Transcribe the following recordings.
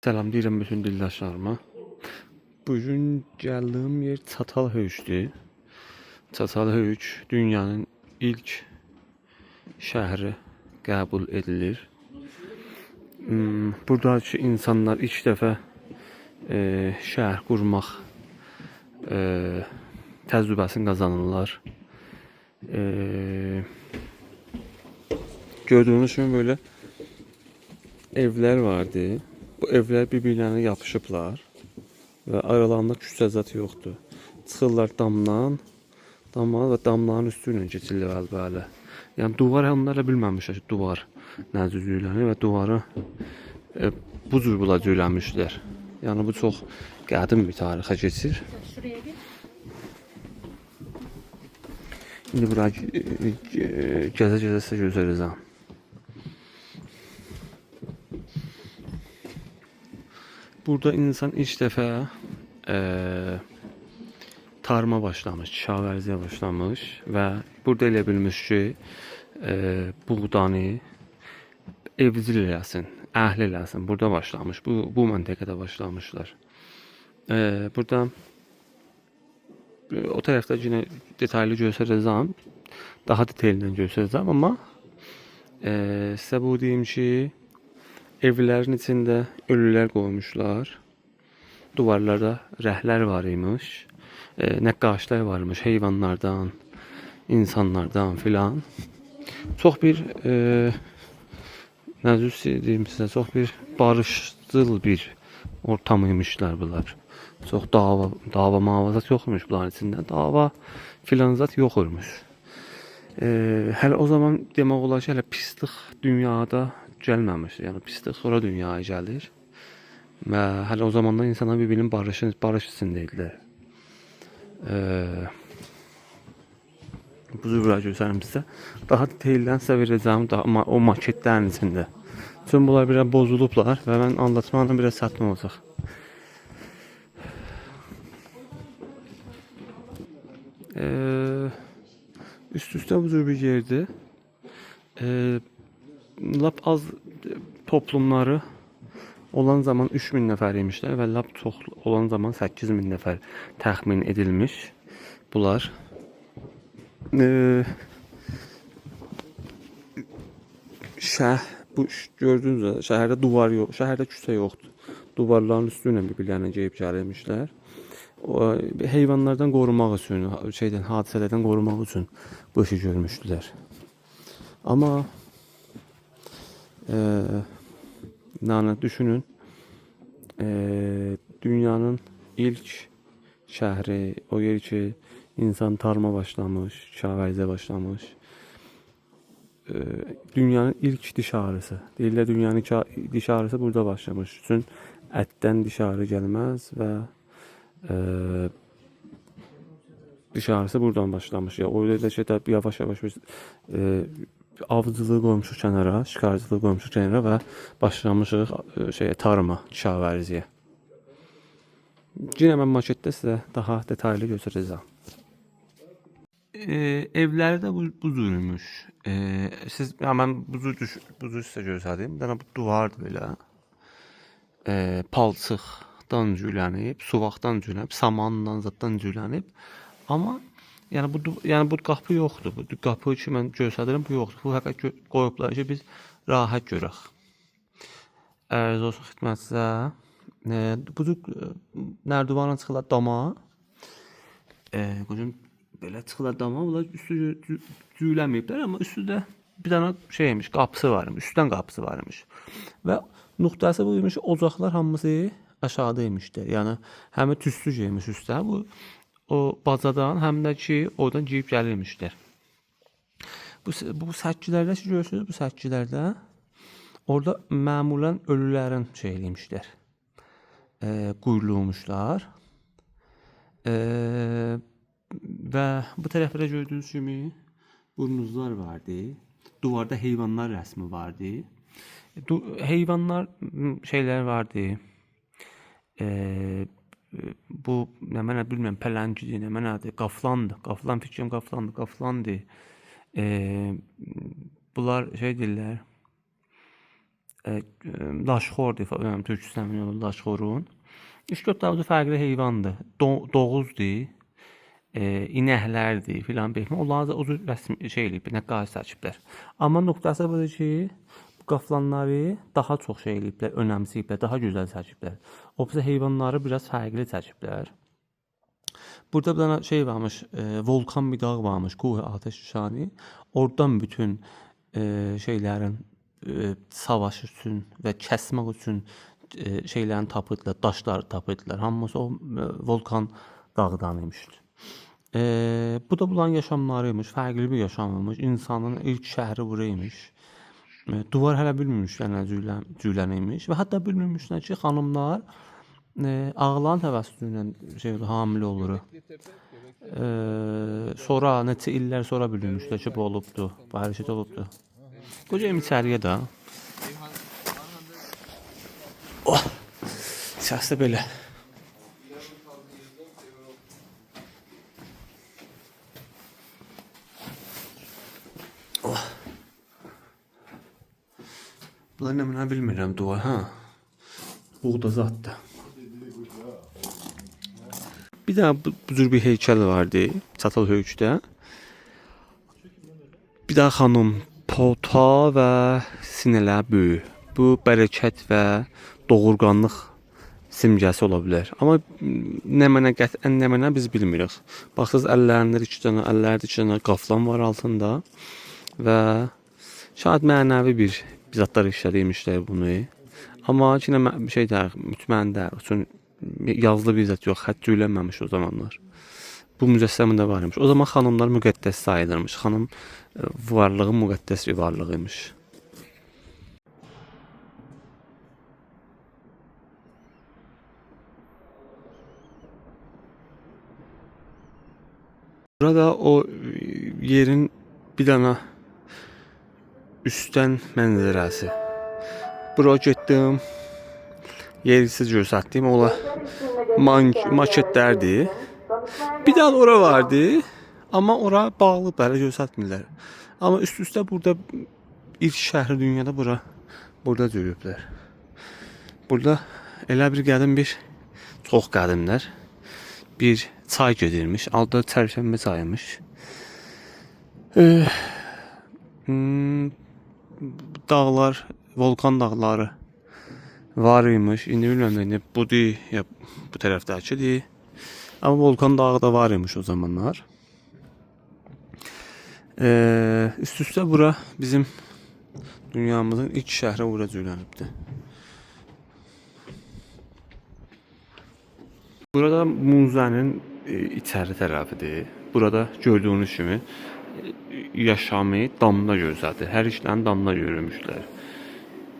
Salam deyirəm bütün dildaşlarıma. Bugün gəldiyim yer Çatalhöyükdür. Çatalhöyük dünyanın ilk şəhəri qəbul edilir. Buradakı insanlar ilk dəfə şəhər qurmaq təcrübəsini qazanırlar. Gördüyünüz kimi belə evlər vardı. Bu evlər bir-birlərinə yapışıblar və aralarında küçə zat yoxdur. Çıxırlar damdan, dama və damların üstü ilə keçirlər əlbələ. Yəni duvar onlar da bilməmişlər ki, duvar nə cür cüylənir və duvarı bu cür bula cüyləmişlər. Yəni bu çox qədim bir tarixə keçir. Şuraya gel. İndi bura gəzə-gəzə sizə göstərəcəm. Burada insan ilk dəfə tarıma başlamış, kişavərziyə başlamış və burada elə bilmiş ki, buğdanı evcil eləsin, əhli eləsin. Burada başlamış. Bu məntəqədə başlamışlar. Burada o tərəfdə yenə detaylı göstərəcəm. Daha detaylı göstərəcəm, amma sizə bu deyim ki, evlərin içində ölülər qoymuşlar. Duvarlarda rəhlər var imiş. Nəqqaşlar var imiş heyvanlardan, insanlardan filan. Çox bir nə deyim sizə, çox bir barışçıl bir ortam imişlər bunlar. Çox dava mavazat yox imiş bunların içində. Dava filan zat yox imiş. Hələ o zaman demək olar ki, hələ pislik dünyada gəlməmişdi. Yəni pislik sonra dünyaya gəlir. Və hələ o zamanlar insanlar bir-birinin barış içində idilər. Bu cür göstərim sizə. Daha detaylı sizə verəcəyim daha o maketlərin içində. Çünki bunlar biraz bozulublar və mən anlatmaqla biraz çətin olacaq. Üst üstə bu cür bir yerdir. Lap az toplumları olan zaman 3000 nəfər imişlər və lap çox olan zaman 8000 nəfər təxmin edilmiş bunlar. Şəh bu gördüyünüz şəhərdə duvar yox, şəhərdə küçə yoxdur. Duvarların üstü ilə bir-birlərinə geyib gəlirmişlər. O, heyvanlardan qorumaq üçün, şeydən, hadisələrdən qorumaq üçün bu işi görmüşdülər. Amma yəni düşünün, dünyanın ilk şəhəri, o yer ki, insan tarıma başlamış, kişavərziyə başlamış. Dünyanın ilk diş ağrısı. Deyirlər dünyanın ilk diş ağrısı burada başlamış. Üçün ətdən diş ağrı gəlməz və diş ağrısı buradan başlamış. Ya o elə şey də yavaş-yavaş biz avcılığı qoymuşuq kənara, şikarcılığı qoymuşuq kənara və başlamışıq şeyə tarıma, kişavərziyə. Yenə mən maketdə sizə daha detaylı göstərəcəm. Evləri də bu cürmüş. Siz ya mən bu cür bu cür sizə göstərdim. Bir dənə bu duvardır belə. Palçıqdan cüylənib, suvaqdan cüylənib, samanla zaddan cüylənib. Amma yəni bu yəni bu qapı yoxdur. Bu qapı ki mən göstərirəm, bu yoxdur. Bu fəqət qoyublar ki, biz rahat görək. Ərz olsun xidmət sizə. Bu cür nərdivanla çıxırlar dama. Qoyun belə çıxırlar dama. Bunlar üstü cüyləməyiblər, amma üstü də bir dənə şeymiş, qapısı varmış, üstdən qapısı varmış. Və nöqtəsi bu imiş, ocaqlar hamısı aşağıda imişdir. Yəni həm tüstü imiş üstə. Bu o bacadan, həm də ki oradan geyib gəlirmişlər. Bu səkkilərdə ki görürsünüz, bu səkkilərdə orada məmulən ölülərin şey eləmişlər. Quyruğumuşlar. Və bu tərəfdə gördüyünüz kimi burnuzlar vardı. Duvarda heyvanlar rəsmi vardı. Heyvanlar şeylər vardı. Bu nə mənə bilmirəm, pələngdir, nə mənədir, qaflandır. Qaflan fikrim qaflandır, qaflandır. Bunlar şey deyirlər. Laşxordur, türküsü olur laşxorun. 3-4 dənə fərqli heyvandır. Doğuzdur, inəklərdir filan behmə. Onları da o cür rəsm şey eləyib, nəqqaş çəkiblər. Amma nöqtəsi budur ki, bu qaflanları daha çox şey eləyiblər, önəmsəyiblər, daha gözəl çəkiblər. O bizə heyvanları biraz fərqli çəkiblər. Burada bir dənə şey varmış, volkan bir dağ varmış, Kuh Ateş Nişani. Oradan bütün şeylərin savaş üçün və kəsmək üçün şeylərini tapırdılar, daşları tapırdılar. Hamısı o volkan dağdan imiş. Bu da bunların yaşamlarıymış, fərqli bir yaşam imiş. İnsanın ilk şəhəri buraymış. Duvar hələ bilmirmişlər nə cüylənirmiş və hətta bilmirmişlər ki, xanımlar ağların təvəssütü ilə şey hamilə olur. Sonra neçə illər sonra bilmişlər ki, bu olubdu, bu hərəkət olubdu. Qoca içəriyə də. Oh! Səs də belə. Oh! Bunlar nə mənə bilmirəm duvar, ha? Buğda zaddır. Bir daha bu cür bir heykəl vardı Çatalhöyükdə. Bir daha xanım pota və sinələr böyük. Bu bərəkət və doğurğanlıq simgəsi ola bilər. Amma nə mənə qətiyyən nə mənə biz bilmirik. Baxsaz əllərində iki dənə, əllərdə iki dənə qaflan var altında və şayad mənəvi bir zatlar işlədiymişlər bunu. Amma yenə bir şey deyək, mütməyin deyək. Çünki yazılı bir zat yox, xətt cüylənməmiş o zamanlar. Bu mücəssəmə də var imiş. O zaman xanımlar müqəddəs sayılırmış. Xanım varlığı müqəddəs bir varlıq imiş. Burada o yerin bir dənə üstdən mənzərəsi. Bura getdim. Yeri sizə göstərdim. Ola maketlərdir. Bir dənə ora vardı. Amma ora bağlı, hələ göstərmirlər. Amma üst-üstə burada ilk şəhəri dünyada burada cürüblər. Burada elə bir qədim bir çox qədimlər bir çay gedirmiş. Adı Çərşənbə çayıymış. Dağlar, volkan dağları var imiş. İndi bilmirəm indi budur ya bu tərəfdəkidir. Amma volkan dağı da var imiş o zamanlar. Üst-üstə bura bizim dünyamızın ilk şəhəri bura cüylənibdir. Burada muzənin içəri tərəfidir. Burada gördüyünüz kimi yaşamı damda gözlədir. Hər işlərini damda görmüşlər.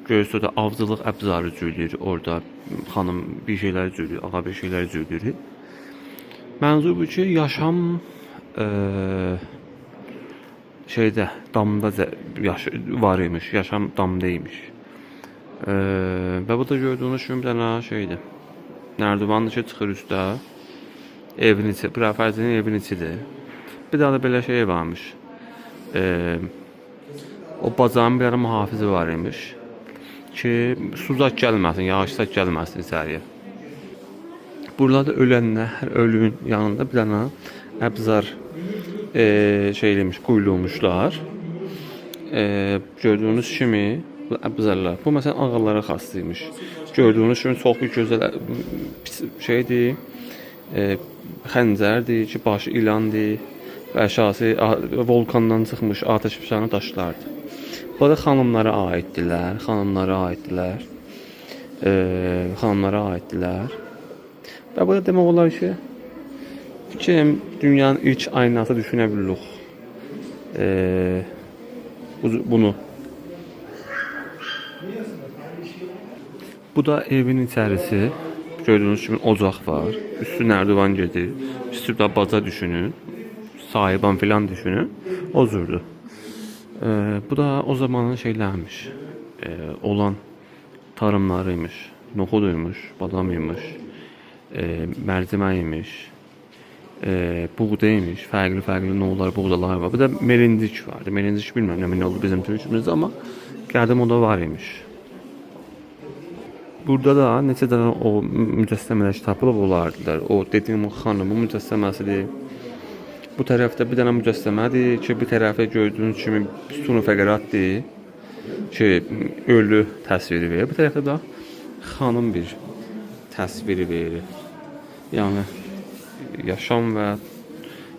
Görürsünüz orada avcılıq əbzarı cüylür. Orada xanım bir şeylər cüylür, ağa bir şeylər cüylür. Mənzur bu ki, yaşam şeydə damda var imiş, yaşam damda imiş. Və bu da gördüyünüz kimi bir dənə şeydir. Nərdivandır ki, çıxır üstə. Evin içi, bura fərzinin evin içidir. Bir daha da belə şey varmış. O bacanın bir dənə mühafizi var imiş ki, su zad gəlməsin, yağış zad gəlməsin içəriyə. Burada da ölənlər, hər ölünün yanında bir dənə əbzar şey eləmiş, quyulmuşlar. Gördüyünüz kimi bu əbzarlar. Bu məsələn ağalara xas imiş. Gördüyünüz kimi çox bir gözəl şeydir. Xəncərdir ki, başı ilandır və əşyası volkandan çıxmış atəşfəşanı daşlardır. Bu da xanımlara aiddirlər, xanımlara aiddirlər. Xanımlara aiddirlər. Və bu da demək olar ki, dünyanın ilk aynası düşünə bilirik. Bunu. Bu da evin içərisi. Gördüyünüz kimi ocaq var. Üstü nərdivan gedir. Üstü də baca düşünün. Sahiban filan düşünün. O cürdür. Bu da o zamanın şeylərmiş. Olan tarımlarıymış. Noxuduymuş, badam imiş, mərcimək imiş, buğda imiş, fərqli-fərqli növlər buğdalar var. Bu da merindik vardı. Merindik bilmirəm nə oldu bizim türkümüzdə, amma qədim o da var imiş. Burada da neçə dənə o mücəssəmələr tapılıb olardılar. O dediyim o xanımın mücəssəməsidir. Bu tərəfdə bir dənə mücəssəmədir ki, bir tərəfə gördüyünüz kimi sütun fəqəratdır ki, ölü təsviri verir. Bu tərəfdə də xanım bir təsviri verir. Yəni yaşam və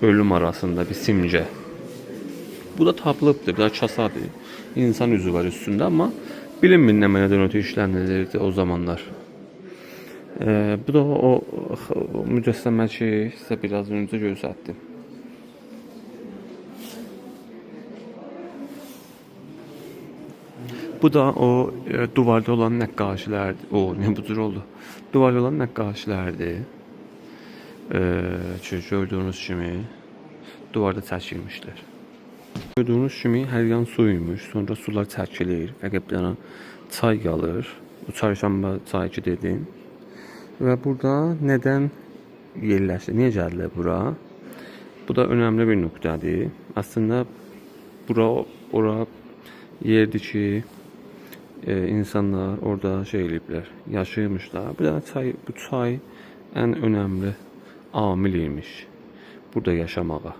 ölüm arasında bir simgə. Bu da tapılıbdır, bir də kasadır. İnsan üzü var üstündə, amma bilinmir nə mənadan ötürü işlənilirdi o zamanlar. Bu da o mücəssəmə ki, sizə biraz öncə göstərdim. Bu da o duvarda olan nəqqaşilərdir. O, nə bu cür oldu? Duvarda olan nəqqaşilərdir. Ki, gördüyünüz kimi duvarda çəkilmişlər. Gördüyünüz kimi hər yan suymuş. Sonra sular çəkilir. Fəqət bir dənə çay qalır. Bu çarşamba çayı ki dedim. Və burada nədən yerləşdi? Niyə gəldilər bura? Bu da önəmli bir nöqtədir. Əslində bura ora yerdir ki, insanlar orada şey eləyiblər, yaşayırmışlar. Bir dənə çay, bu çay ən önəmli amil imiş burada yaşamağa.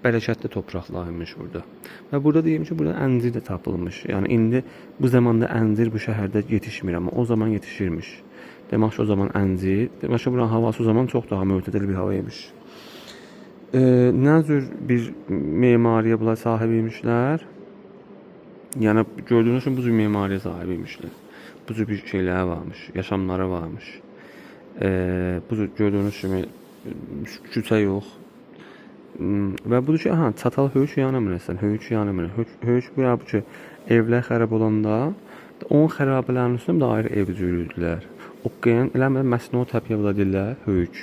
Bərəkətli torpaqlar imiş burada. Və burada deyim ki, burada əncir də tapılmış. Yəni indi bu zamanda əncir bu şəhərdə yetişmir, amma o zaman yetişirmiş. Demək ki, o zaman əncir, demək ki, buranın havası o zaman çox daha mötədil bir hava imiş. Nə cür bir memariyə bunlar sahib imişlər? Yəni gördüyünüz kimi bu cür memariyə sahib imişlər. Bu cür bir şeyləri varmış, yaşamları varmış. Bu cür gördüyünüz kimi küçə yox. Və budur ki, aha, Çatalhöyük yanımır əslən, höyük yanımır. Höyük bu ya bu ki, evlər xarab olanda onun xarabələrinin üstünə də ayrı ev cürürdülər. O qıyan elə məsno təpəyə bula deyirlər, höyük.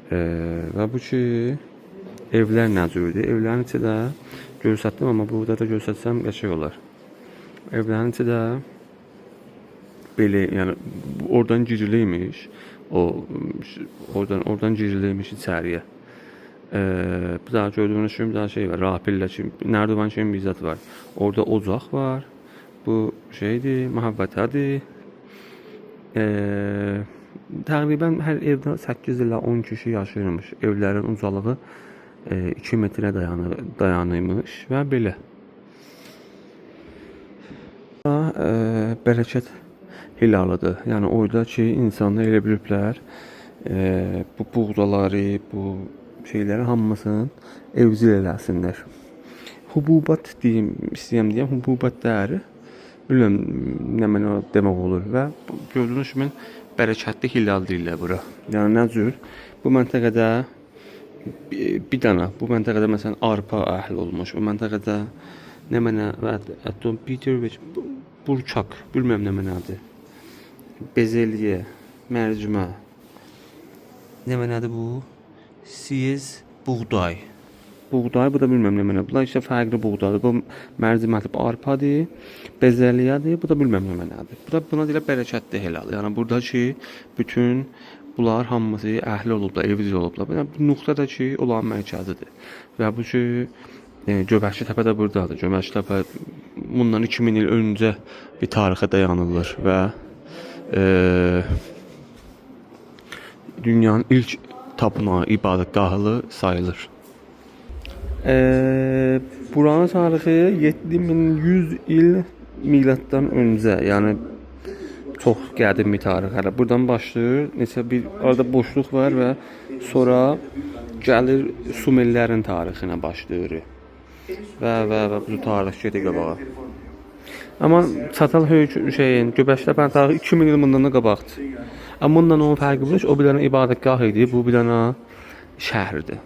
Və bu ki, evlər nə cürdür? Evlərin içi də göstərdim, amma burada da göstərsəm qəşəng olar. Evlərin içi də belə, yəni oradan giriliymiş. O oradan giriliymiş içəriyə. Bir daha gördüyünüz kimi bir daha şey var. Rapillə kimi, nərdivan kimi bir zət var. Orada ocaq var. Bu şeydir, məhəbbətədir. Təqribən hər evdə 8 ilə 10 kişi yaşayırmış. Evlərin ucalığı 2 metrə dayanıymış və belə. Bərəkət hilalıdır. Yəni orada ki, insanlar elə biliblər, bu buğdaları, bu şeyləri hamısını evcil eləsinlər. Hububat deyim, istəyirəm deyəm, hububat dəyəri bilmirəm nə mənə demək olur və gördüyünüz kimi bərəkətli hilal deyirlər bura. Yəni nə cür? Bu məntəqədə bir dənə, bu məntəqədə məsələn arpa əhli olmuş, bu məntəqədə nə mənə və hətta Peter burçaq, bilmirəm nə mənadır. Bezelye, mərcimə. Nə mənadır bu? Siyez buğday. Buğday, bu da bilmirəm nə mənadır. Bunlar işte fərqli buğdaydır. Bu mərciməkdir, bu arpadır, bezelyadır, bu da bilmirəm nə mənadır. Bu da buna deyirlər bərəkətli helal. Yəni burada ki, bütün bunlar hamısı əhli olublar, evcil olublar. Bu nöqtə də ki, olan mərkəzidir. Və bu ki, Göbəkli Təpə də buradadır. Göbəkli Təpə bundan 2000 il öncə bir tarixə dayanılır və dünyanın ilk tapınağı, ibadətgahı sayılır. Buranın tarixi 7100 il miladdan öncə, yəni çox qədim bir tarix. Hələ buradan başlayır, neçə bir arada boşluq var və sonra gəlir Sumerlərin tarixinə başlayır. Və bu tarix gedir qabağa. Amma Çatalhöyük şeyin Göbəkli Təpənin tarixi 2000 il bundan da qabaqdır. Amma bundan onun fərqi budur ki, o bir dənə ibadətgah idi, bu bir dənə şəhərdir.